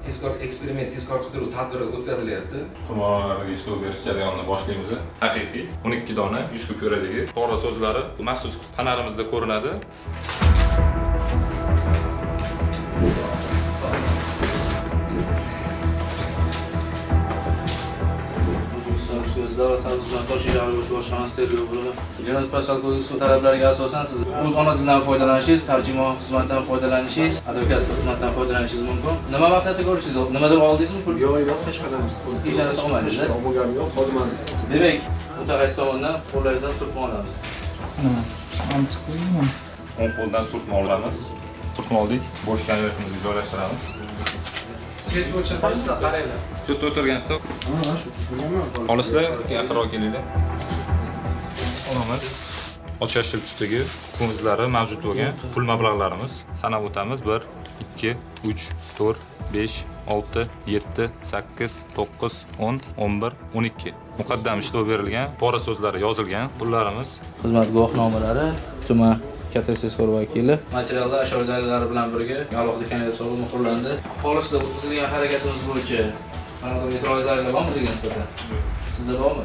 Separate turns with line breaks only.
Tezkor eksperiment, tezkor qidiruv tadbiri o'tkazilyapti.
Qimorxonalarga ishlov berish jarayonini boshlaymiz. Haqiqiy 12 dona 100 kupyuradagi pora so'zlari maxsus fonarimizda ko'rinadi.
O'zbekiston Respublikasi Davlat xavfsizlik Toshkent shahar bo'yicha boshqarmasi tergov bo'limi Jinoyat protsessual kodeksi talablariga asosan siz o'z ona tilidan foydalanishingiz, tarjimon xizmatidan foydalanishingiz, advokat xizmatidan foydalanishingiz mumkin. Nima maqsadda ko'rishingiz? Nimadir oldingizmi pul?
Yo'q, yo'q, hech qanday pul.
Hech narsa olmadingiz,
Hech olganim yo'q. Hozir man
Demak, mutaxassis tomonidan qo'llaringizdan surtma olamiz.
O'ng qo'ldan surtma olamiz. Surtma oldik, bo'sh konvertimizga joylashtiramiz.
Svet o'chirib qo'yasizlar, qaranglar.
Shu yerda o'tirgansizlar,
mana shu turganman.
olasizlar, yaqinroq kelinglar. Olamiz. Och yashil tusdagi kukunizlari mavjud bo'lgan pul mablag'larimiz sanab o'tamiz. 1 2 3 4 5 6 7 8 9 10 11 12. Muqaddam ishlov berilgan, pora so'zlari yozilgan pullarimiz.
Xizmat guvohnomalari, tuman katta tezkor vakili materiallar ashyoviy dalillari bilan birga alohida konvert solib muhrlandi. Xolisda o'tkazilgan harakatimiz bo'yicha qanaqadir e'tirozlar bormi bizga nisbatan? Sizda bormi?